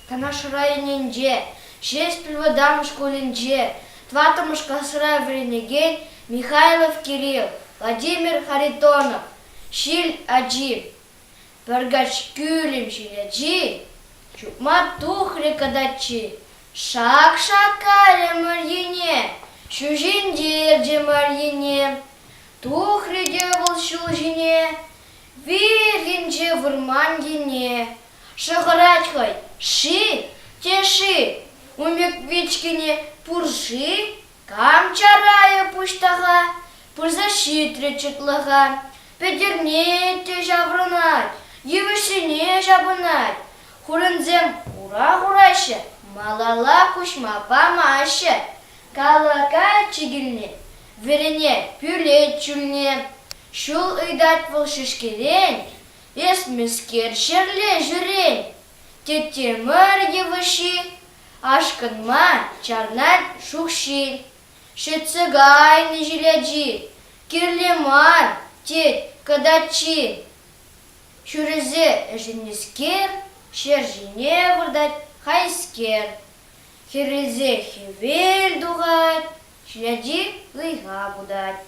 Канаш районӗнче Ҫеҫпӗл вӑтам шкулӗнче тӑваттӑмӗш класра вӗренекен Михайлов Кирилл, Владимир Харитонов, Ҫил ачи, Пӗркач кӳлӗм ҫил ачи, чупма тухрӗ катаччи, шак-шак кайрӗ мӑрьене, ҫӳҫентерчӗ мӑрьене. Тухрӗ те вӑл ҫул ҫине, вирхӗнчӗ вӑрман енне. Шӑхӑрать хӑй, ши те ши, ун пек вичкӗне пур-ши? Кам чарайӗ пуҫтаха? Пырса ҫитрӗ чӑтлӑха, пӗтӗрнет те ҫаврӑнать, йывӑҫсене ҫапӑнать. Хурӑнсем ура хураҫҫӗ, малалла куҫма памаҫҫӗ. Калака чикӗлнӗ, вӗрене пӳлет чульне. Ҫул ыйтать вӑл шӗшкӗрен, Эс мӗскер ҫӗрле ҫӳрен? Тӗттӗмӗр йывӑҫҫи ашкӑнма чарнать шух ҫил. Ҫӗтсе кайнӑ ҫил ачи, кирлӗ мар, тет кӑтаччи. Ҫӳресе ӗшеннӗскер ҫӗр ҫине выртать хайскер. Хӗрелсе хӗвел тухать, ҫил ачи ыйха путать.